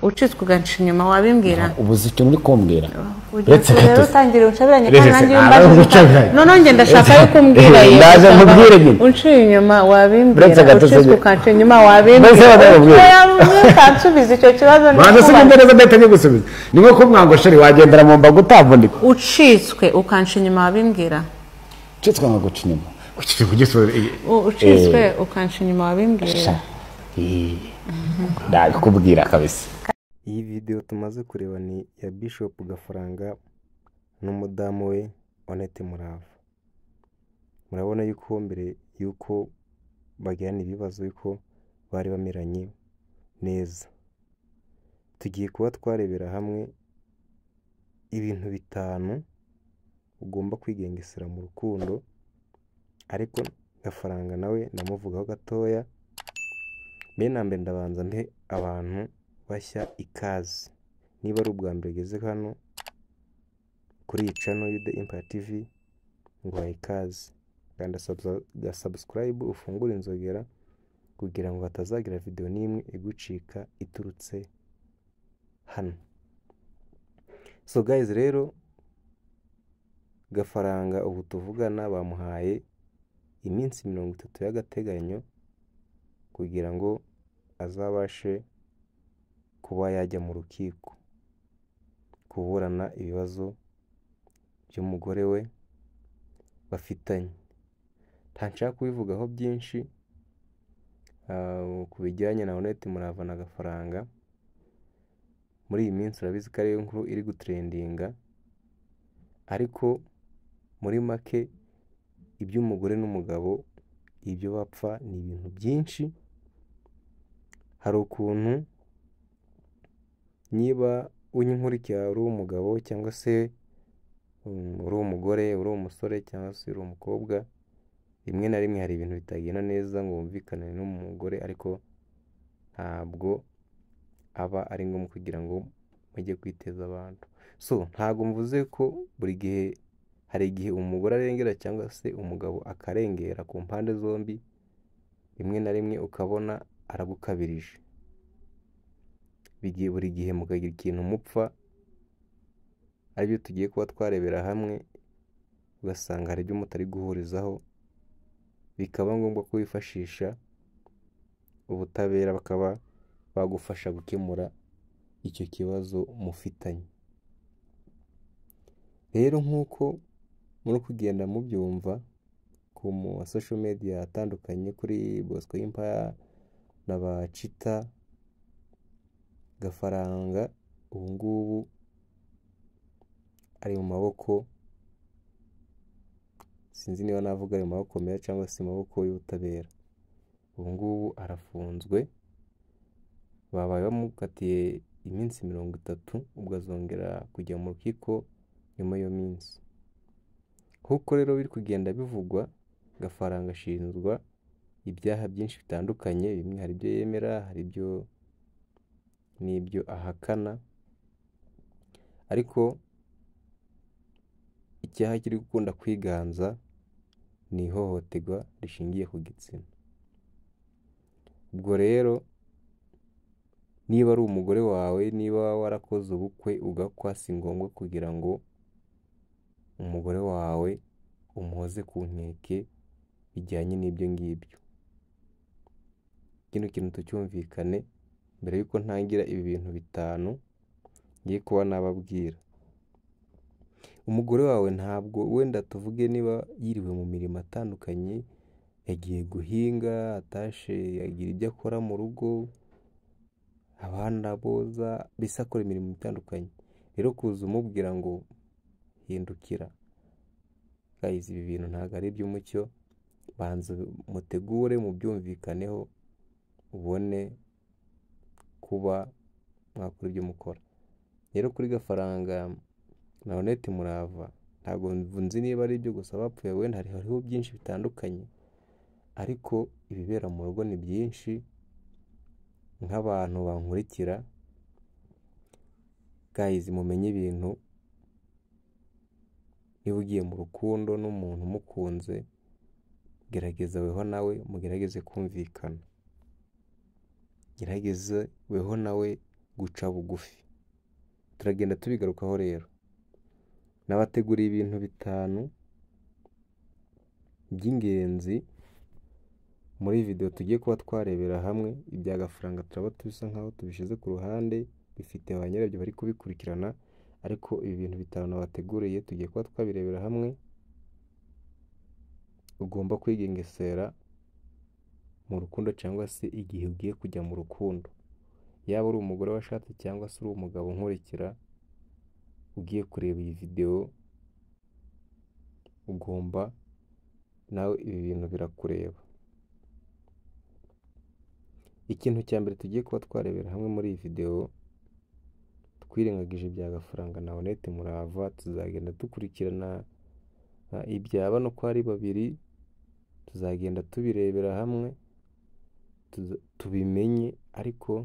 Ucitswe ugaca inyuma wabimbwira? Ubuze ikintu uri kumbwira. Ugiye Uretse rero gato. Utangira uncabiranye Uretse kandi nanjye iyo ntabwo umbajije ngucabiranye. Noneho njye ndashaka yuko umbwira yego Ndaje cyangwa nkubwire nyine. Unciye inyuma wabimbwira? Uretse gato Ucitswe se- ukanca inyuma wabimbwira? Mbese bakakubwira. Oya, utansubiza icyo kibazo Banza se ndikubaza. ngende neza, ndahita nyigusubiza. Ni nko kumwanga sheri wagendera mu mbago utavunika. Ucitswe ukanca inyuma wabimbwira? Ucitswe nkaguca inyuma. Ucitswe kugisubiza. Ucitswe ukanca inyuma wabimbwira? Ndabikubwira kabisa. Iyi videwo tumaze kureba ni iya Bishop Gafaranga n'umudamu we Annette Murava. Murabona yuko mbere yuko bagirana ibibazo yuko bari bameranye neza. Tugiye kuba twarebera hamwe ibintu 5 ugomba kwigengesera mu rukundo, ariko Gafaranga nawe ndamuvugaho gatoya. Mbere na mbere ndabanza mpe abantu bashya ikaze. Niba ari ubwa mbere ugeze hano kuri iyi channel y'I The Empire TV, nguhaye ikaze. Kanda subscribe, ufungure inzogera kugira ngo hatazagira video n'imwe igucika iturutse hano. So guys, rero Gafaranga ubu tuvugana bamuhaye iminsi 30 y'agateganyo kugira ngo azabashe kuba yajya mu rukiko kuburana ibibazo by'umugore we bafitanye. Ntanshaka kubivugaho byinshi ku bijyanye na Annette Murava na Gafaranga. Muri iyi minsi urabizi ko ariyo nkuru iri gutrendinga, ariko muri make iby'umugore n'umugabo ibyo bapfa ni ibintu byinshi. Hari ukuntu niba unyikurikira uri umugabo cyangwa se uri umugore, uri umusore cyangwa se uri umukobwa, rimwe na rimwe hari ibintu bitagenda neza ngo wumvikane n'umugore, ariko ntabwo aba ari ngombwa kugira ngo mujye kwiteza abantu. So ntabwo mvuze ko buri gihe, hari igihe umugore arengera cyangwa se umugabo akarengera ku mpande zombi, rimwe na rimwe ukabona aragukabirije, bigiye buri gihe mukagira ikintu mupfa, aribyo tugiye kuba twarebera hamwe, ugasanga hari ibyo mutari guhurizaho, bikaba ngombwa ko wifashisha ubutabera bakaba bagufasha gukemura icyo kibazo mufitanye. Rero nk'uko muri kugenda mubyumva ku ma social media atandukanye, kuri Bosco Empire na ba Chita, Gafaranga ubu ngubu ari mu maboko, sinzi niba navuga ari mu maboko meza cyangwa se mu maboko y'ubutabera. Ubu ngubu arafunzwe, babaye bamukatiye iminsi 30, ubwo azongera kujya mu rukiko nyuma y'iyo minsi. Nk'uko rero biri kugenda bivugwa, Gafaranga ashinjwa ibyaha byinshi bitandukanye, bimwe hari ibyo yemera, hari ibyo n'ibyo ahakana, ariko icyaha kiri gukunda kwiganza ni ihohoterwa rishingiye ku gitsina. Ubwo rero niba ari umugore wawe, niba warakoze ubukwe ugakwa, si ngombwa kugira ngo umugore wawe umuhoze ku nkeke bijyanye n'ibyo ngibyo. Kino kintu tucyumvikane mbere y'uko ntangira ibi bintu 5 ngiye kuba nababwira. Umugore wawe ntabwo wenda tuvuge niba yiriwe mu mirimo atandukanye, yagiye guhinga, atashe agira ibyo akora mu rugo, abana boza, mbese akora imirimo itandukanye. Rero kuza umubwira ngo hindukira, guys, ibi bintu ntabwo ari iby'umucyo. Banza mutegure mubyumvikaneho, ubone kuba mwakora ibyo mukora. Rero kuri Gafaranga na Annette Murava ntabwo nzi niba ari ibyo gusa bapfuye, wenda hariho byinshi bitandukanye, ariko ibibera mu rugo ni byinshi. Nk'abantu bankurikira guys, mumenye ibintu, niba ugiye mu rukundo n'umuntu umukunze, gerageza weho nawe mugerageze kumvikana, gerageze weho nawe guca bugufi. Turagenda tubigarukaho rero. Nabateguriye ibintu 5 by'ingenzi muri video tugiye kuba twarebera hamwe. Ibya Gafaranga turaba tubisa nkaho tubishyize ku ruhande, bifite ba nyirabyo bari kubikurikirana, ariko ibi bintu 5 nabateguriye tugiye kuba twabirebera hamwe. Ugomba kwigengesera mu rukundo cyangwa se igihe ugiye kujya mu rukundo, yaba uri umugore washatse cyangwa se uri umugabo nkurikira ugiye kureba iyi video, ugomba nawe ibi bintu birakureba. Ikintu cya mbere tugiye kuba twarebera hamwe muri iyi video, twirengagije ibya Gafaranga na Honette Murava, tuzagenda dukurikirana ibya bano ko ari babiri, tuzagenda tubirebera hamwe tubimenye. Ariko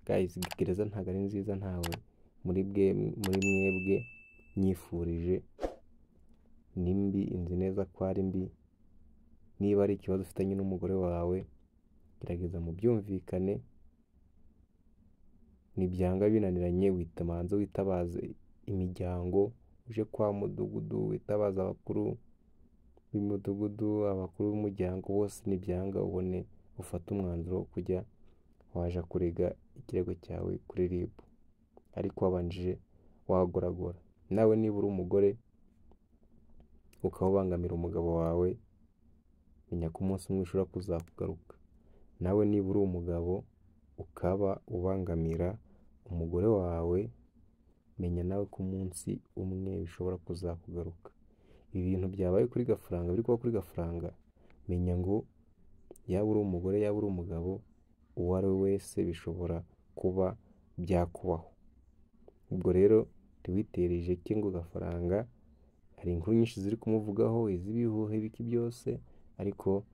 guys, gereza ntabwo ari nziza, ntawe muri mwebwe nyifurije, ni mbi, inzi neza ko ari mbi. Niba ari ikibazo ufitanye n'umugore wawe, gerageza mubyumvikane, nibyanga binaniranye witamanze witabaze imiryango, uje kwa mudugudu witabaza abakuru b'umudugudu, abakuru b'umuryango bose, nibyanga ubone ufate umwanzuro wo kujya waje kurega ikirego cyawe kuri RIB, ariko wabanjije wagoragora. Nawe niba uri umugore ukaba ubangamira umugabo wawe, menya ko umunsi umwe ushobora kuzakugaruka. Nawe niba uri umugabo ukaba ubangamira umugore wawe, menya nawe ko umunsi umwe bishobora kuzakugaruka. Ibintu byabaye kuri Gafaranga, biri kuba kuri Gafaranga, menya ngo yaba uri umugore yaba uri umugabo, uwo ari we wese bishobora kuba byakubaho. Ubwo rero ntiwiterije ke ngo Gafaranga, hari inkuru nyinshi ziri kumuvugaho, iz'ibihuha, ibiki byose, ariko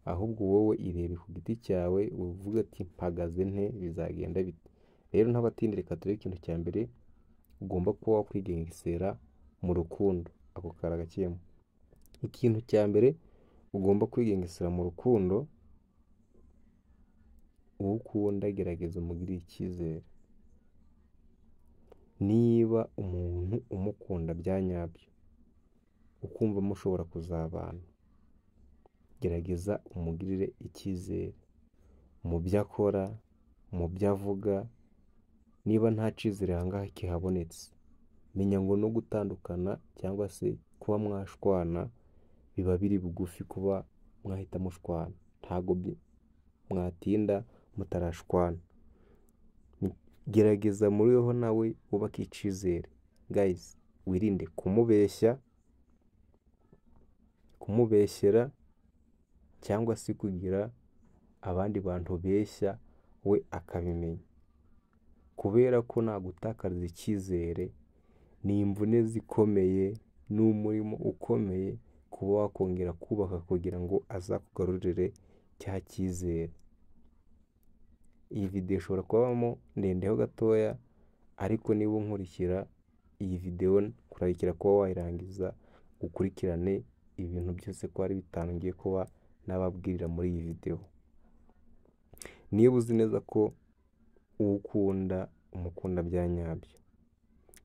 ahubwo wowe irebe ku giti cyawe uvuga ati mpagaze nte, bizagenda bite. Rero ntabatinde, reka turebe ikintu cya mbere ugomba kuba wakwigengesera mu rukundo. Ako karagakiyemo. Ikintu cya mbere ugomba kwigengesera mu rukundo, uwo ukunda gerageza umugirire icyizere. Niba umuntu umukunda bya nyabyo, ukumva mushobora kuzabana, gerageza umugirire icyizere mu byo akora, mu byo avuga. Niba nta cyizere aha ngaha kihabonetse, menya ngo no gutandukana cyangwa se kuba mwashwana biba biri bugufi kuba mwahita mushwana, ntago mwatinda mutarashwana. Gerageza muriho nawe wubake icyizere. Guys, wirinde kumubeshya, kumubeshyera cyangwa se kugira abandi bantu beshya we akabimenya, kubera ko nagutakariza icyizere ni imvune zikomeye, ni umurimo ukomeye kuba wakongera kubaka kugira ngo azakugarurire cya cyizere. Iyi video ishobora kubamo ndendeho gatoya, ariko niba unkurikira iyi video kurarikira kuba wayirangiza, ukurikirane ibintu byose ko ari 5 ngiye kuba nababwirira muri iyi video. Niba uzi neza ko ukunda umukunda bya nyabyo,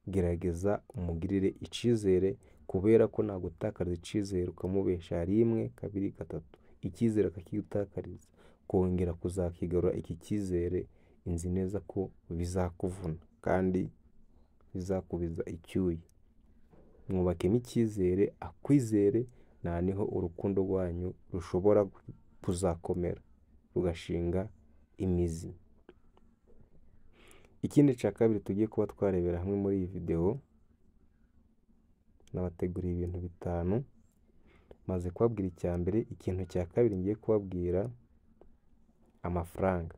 gerageza umugirire icyizere, kubera ko nagutakariza icyizere ukamubesha 1, 2, 3, icyizere akakigutakariza, kongera kuzakigarura iki cyizere, inzi neza ko bizakuvuna kandi bizakubiza icyuya. Mwubakemo icyizere, akwizere, nta niho urukundo rwanyu rushobora kuzakomera rugashinga imizi. Ikindi cya kabiri tugiye kuba twarebera hamwe muri iyi video, nabateguriye ibintu 5, maze kubabwira icya mbere. Ikintu cya kabiri ngiye kubabwira, amafaranga.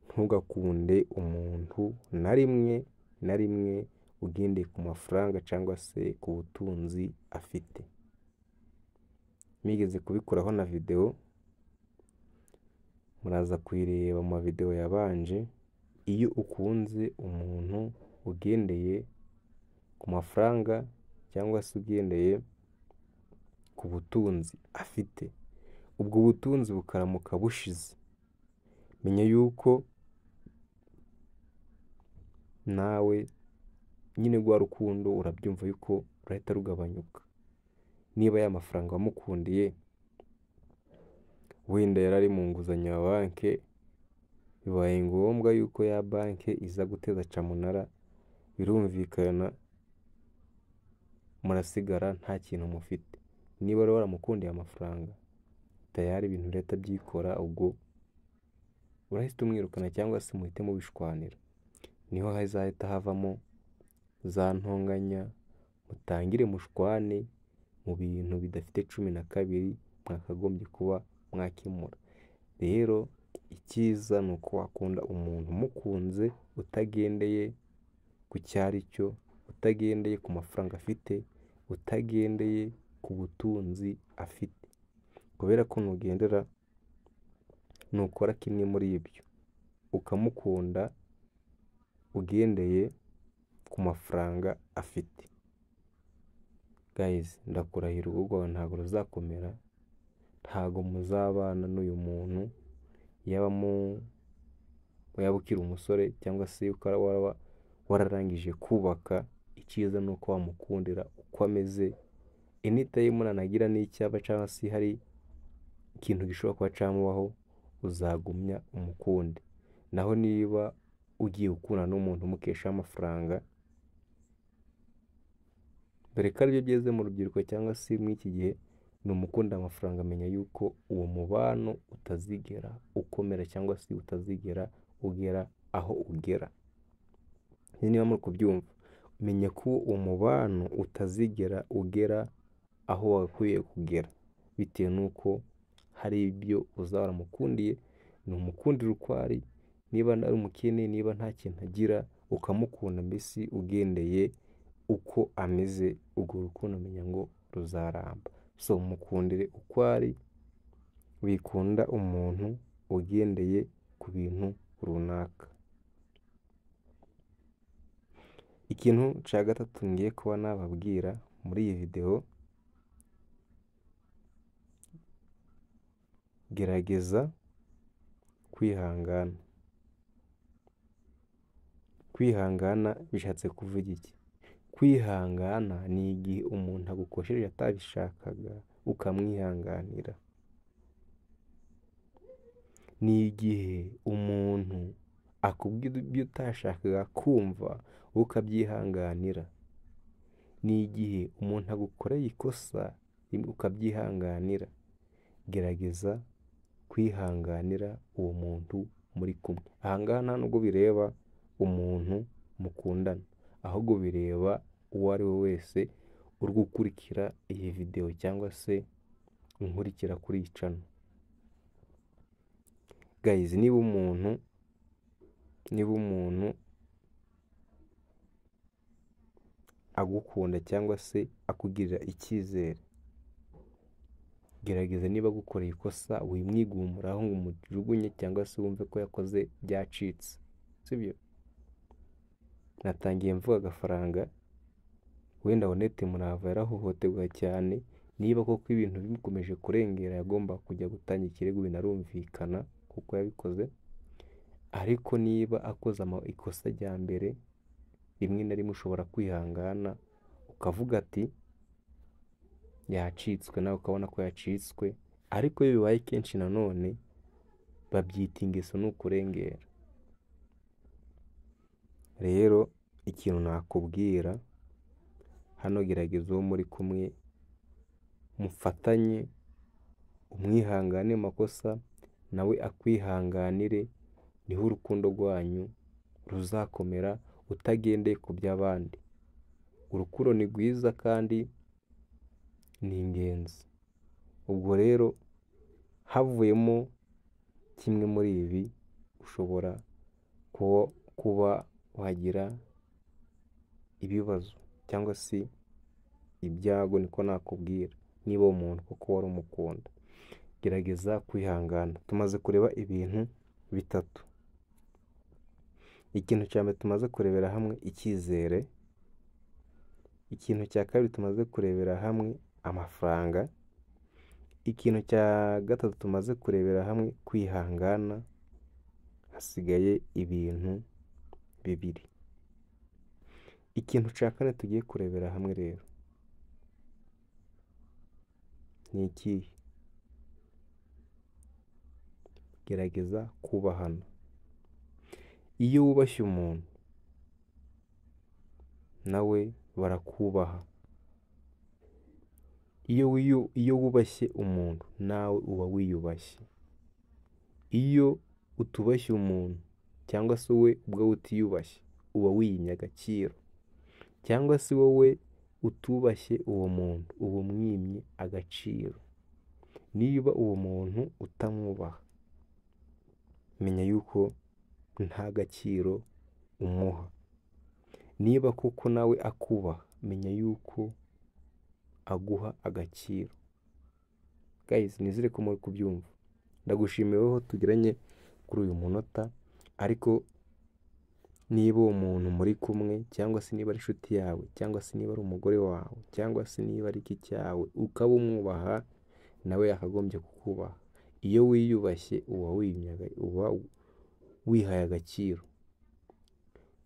Ntugakunde umuntu na rimwe na rimwe ugendeye ku mafaranga cyangwa se ku butunzi afite. Nigeze kubikoraho na video, muraza kuyireba mu video yabanje. Iyo ukunze umuntu ugendeye ku mafaranga cyangwa se ugendeye ku butunzi afite, ubwo butunzi bukaramuka bushize, menya yuko Nawe nyine rwa rukundo urabyumva yuko rurahita rugabanyuka. Niba ya mafaranga wamukundiye wenda yari ari mu nguzanyo ya banki, bibaye ngombwa yuko ya banki iza guteza cyamunara, birumvikana murasigara nta kintu mufite. Niba rero waramukundiye amafaranga, tayari ibintu birahita byikora, ubwo urahita umwirukana cyangwa se muhite mubishwanira. Niho hazahita havamo za ntonganya, mutangire mushwane mu bintu bidafite 12 mwakagombye kuba mwakemura. Rero icyiza ni uko wakunda umuntu umukunze utagendeye ku cyo ari cyo, utagendeye ku mafaranga afite, utagendeye ku butunzi afite. Kubera ko nugendera nukora kimwe muri ibyo, ukamukunda ugendeye ku mafaranga afite, guys ndakurahira urugo rwawe ntabwo ruzakomera, ntabwo muzabana n'uyu muntu, yaba ukiri umusore cyangwa se ukaba waba wararangije kubaka. Icyiza ni uko wamukundira uko ameze, anytime nanagira n'icyaba cyangwa se hari ikintu gishobora kuba cyamubaho, uzagumya umukunde. Naho niba ugiye gukundana n'umuntu umukesha amafaranga, dore ko aribyo byeze mu rubyiruko cyangwa se muri iki gihe, ni umukunda amafaranga, amenya yuko uwo mubano utazigera ukomera cyangwa se utazigera ugera aho ugera. Niba muri kubyumva, menya ko uwo mubano utazigera ugera aho wagakwiye kugera, bitewe n'uko hari ibyo uzaba waramukundiye. Ni umukundira uko ari, niba ari umukene, niba nta kintu agira, ukamukunda mbese ugendeye uko ameze, urwo rukundo menya ngo ruzaramba. So mukundire uko ari, wikunda umuntu ugendeye ku bintu runaka. Ikintu cya gatatu ngiye kuba nababwira muri iyi videwo, gerageza kwihangana. Kwihangana bishatse kuvuga iki? Kwihangana ni igihe umuntu agukoshereje atabishakaga ukamwihanganira. Ni igihe umuntu akubwira ibyo utashakaga kumva ukabyihanganira. Ni igihe umuntu agukoreye ikosa ukabyihanganira. Gerageza kwihanganira uwo muntu muri kumwe. Aha ngaha nta nubwo bireba umuntu mukundana, ahubwo bireba uwo ari we wese uri gukurikira iyi videwo cyangwa se unkurikira kuri iyi channel. Guys, niba umuntu agukunda cyangwa se akugirira icyizere, gerageza niba agukoreye ikosa wimwigumuraho ngo umujugunye cyangwa se wumve ko yakoze byacitse, sibyo? Natangiye mvuga Agafaranga, wenda Honete Murava yarahohoterwa cyane, niba koko ibintu bikomeje kurengera yagomba kujya gutanga ikirego, binarumvikana kuko yabikoze. Ariko niba akoze ikosa rya mbere, rimwe na rimwe ushobora kwihangana ukavuga ati yacitswe, nawe ukabona ko yacitswe. Ariko iyo bibaye kenshi nanone babyita ingeso, ni ukurengera. Rero ikintu nakubwira hano, gerageza uwo muri kumwe mufatanye, umwihangane makosa nawe akwihanganire, niho urukundo rwanyu ruzakomera utagendeye ku by'abandi. Urukundo ni rwiza kandi ni ingenzi. Ubwo rero havuyemo kimwe muri ibi, ushobora kuba wagira ibibazo cyangwa se ibyago, niko nakubwira, niba uwo muntu kuko wari umukunda. Gerageza kwihangana. Tumaze kureba ibintu bitatu. Ikintu cya mbere tumaze kurebera hamwe, icyizere. Ikintu cya kabiri tumaze kurebera hamwe, amafaranga. Ikintu cya gatatu tumaze kurebera hamwe, kwihangana. Hasigaye ibintu bibiri. Ikintu cya kane tugiye kurebera hamwe rero ni ikihe? Gerageza kubahana. Iyo wubashye umuntu nawe barakubaha. Iyo wubashye umuntu nawe uba wiyubashye. Iyo utubashye umuntu cyangwa se wowe ubwawe utiyubashye, uba wiyimye agaciro, cyangwa se wowe utubashye uwo muntu uba umwimye agaciro. Niba uwo muntu utamwubaha, menya yuko nta gaciro umuha. Niba koko nawe akubaha, menya yuko aguha agaciro. Guys, nizere ko muri kubyumva. Ndagushimiye wowe tugiranye kuri uyu munota, ariko niba uwo muntu muri kumwe, cyangwa se niba ari inshuti yawe, cyangwa se niba ari umugore wawe, cyangwa se niba ari iki cyawe, ukaba umwubaha, nawe yakagombye kukubaha. Iyo wiyubashye uba wihaye agaciro.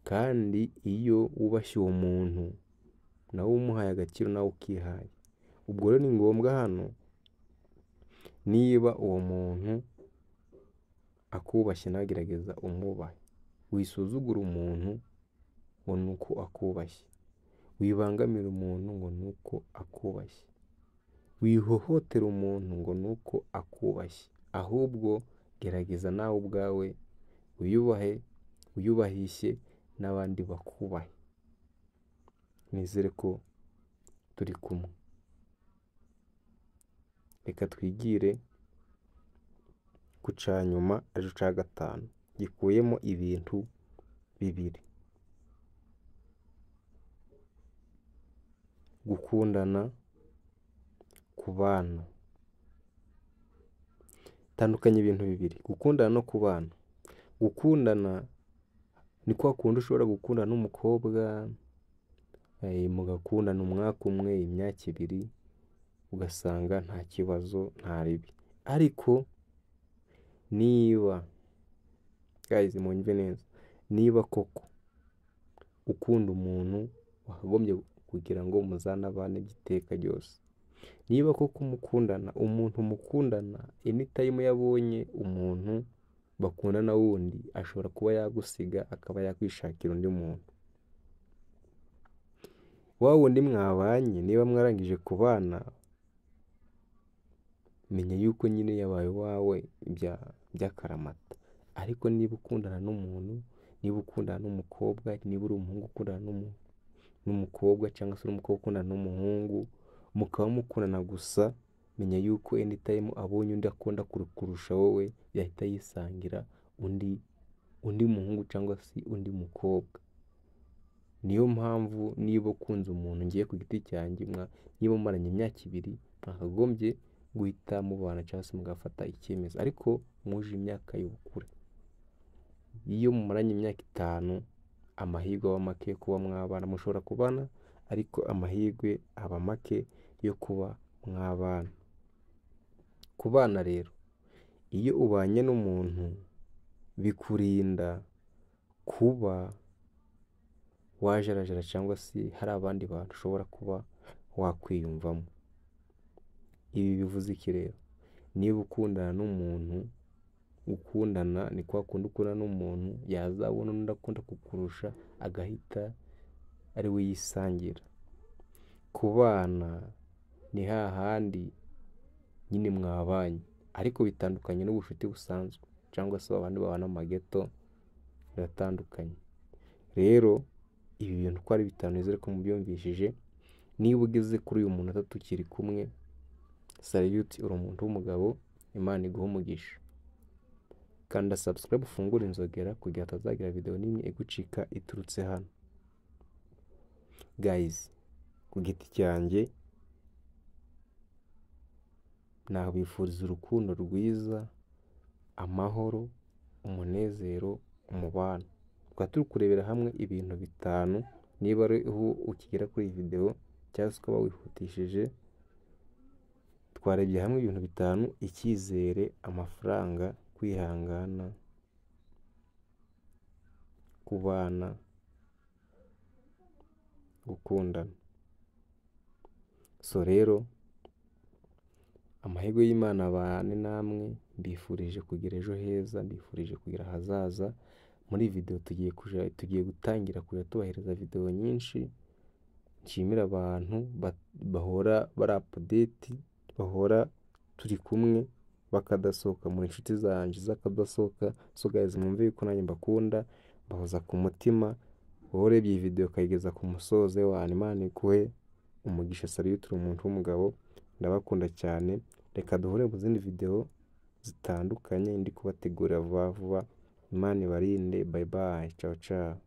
Kandi iyo wubashye uwo muntu nawe umuhaye agaciro, nawe ukihaye. Ubwo rero ni ngombwa hano, niba uwo muntu akubashye nawe gerageza umwubahe. Wisuzugura umuntu ngo ni uko akubashye, wibangamira umuntu ngo ni uko akubashye, wihohotera umuntu ngo ni uko akubashye. Ahubwo gerageza nawe ubwawe wiyubahe, wiyubahishe n'abandi bakubahe. Nizere ko turi kumwe. Reka twigire ku cya nyuma, aricyo cya gatanu, gikuyemo ibintu bibiri: gukundana, kubana. Tandukanya ibintu bibiri, gukundana no kubana. Gukundana ni kwa kundi ushobora gukundana n'umukobwa, mugakundana umwaka umwe, imyaka ibiri, ugasanga nta kibazo, nta ribi. Ariko niba, guys munyumve neza, niba koko ukunda umuntu wakagombye kugira ngo muzanabane by'iteka ryose, niba koko mukundana, umuntu mukundana anytime yabonye umuntu bakundana wundi, ashobora kuba yagusiga akaba yakwishakira undi muntu. Wa wundi mwabanye, niba mwarangije kubana, menya yuko nyine yabaye uwawe by'akaramata. Ariko niba ukundana n'umuntu, niba ukundana n'umukobwa, niba uri umuhungu ukundana n'umukobwa, cyangwa se uri umukobwa ukundana n'umuhungu, mukaba mukundana gusa, menya yuko anytime abonye undi akunda kurusha wowe, yahita yisangira undi muhungu cyangwa se undi mukobwa. Niyo mpamvu niba ukunze umuntu, ngiye ku giti cyanjye, niba mumaranye imyaka ibiri, mwakagombye guhita mubana cyangwa se mugafata icyemezo, ariko muje imyaka y'ubukure. Iyo mumaranye imyaka 5, amahirwe aba make yo kuba mwabana. Mushobora kubana, ariko amahirwe aba make yo kuba mwabana. Kubana rero, iyo ubanye n'umuntu bikurinda kuba wajarajara cyangwa se hari abandi bantu ushobora kuba wakwiyumvamo. Ibi bivuze iki rero? Niba ukundana n'umuntu, ukundana ni kwa kundi ukundana n'umuntu, yazabona undi akunda kukurusha agahita ari we yisangira. Kubana ni hahandi nyine mwabanye, ariko bitandukanye n'ubucuti busanzwe, cyangwa se abandi babana mu mageto, biratandukanye. Rero ibi bintu uko ari bitanu, nizere ko mubyumvishije. Niba ugeze kuri uyu munota tukiri kumwe, salute, uri umuntu w'umugabo, Imana iguhe umugisha. Kanda subscribe, ufungure inzogera kugira hatazagira video n'imwe igucika iturutse hano. Guys, ku giti cyanjye nabifuriza urukundo rwiza, amahoro, umunezero, umubano. Tukaba turi kurebera hamwe ibintu bitanu. Niba ariho ukigera kuri iyi video cyangwa se ukaba wihutishije, twarebye hamwe ibintu bitanu: icyizere, amafaranga, kwihangana, kubana gukundana. So rero amahirwe y'Imana abane namwe, mbifurije kugira ejo heza, mbifurije kugira ahazaza. Muri iyi video tugiye gutangira kujya tubahereza video nyinshi. Nshimira abantu bahora bari update, bahora turi kumwe bakadasohoka, muri inshuti zanjye z'akadasohoka. So guys, mwumve yuko nanjye mbakunda, mbahoza ku mutima. Wowe urebye iyi video ukayigeza ku musozo, wa Imana iguhe umugisha. Salute, uri umuntu w'umugabo, ndabakunda cyane. Reka duhure mu zindi video zitandukanye ndi kubategurira vuba vuba. Imana ibarinde, bye bye, ciao ciao.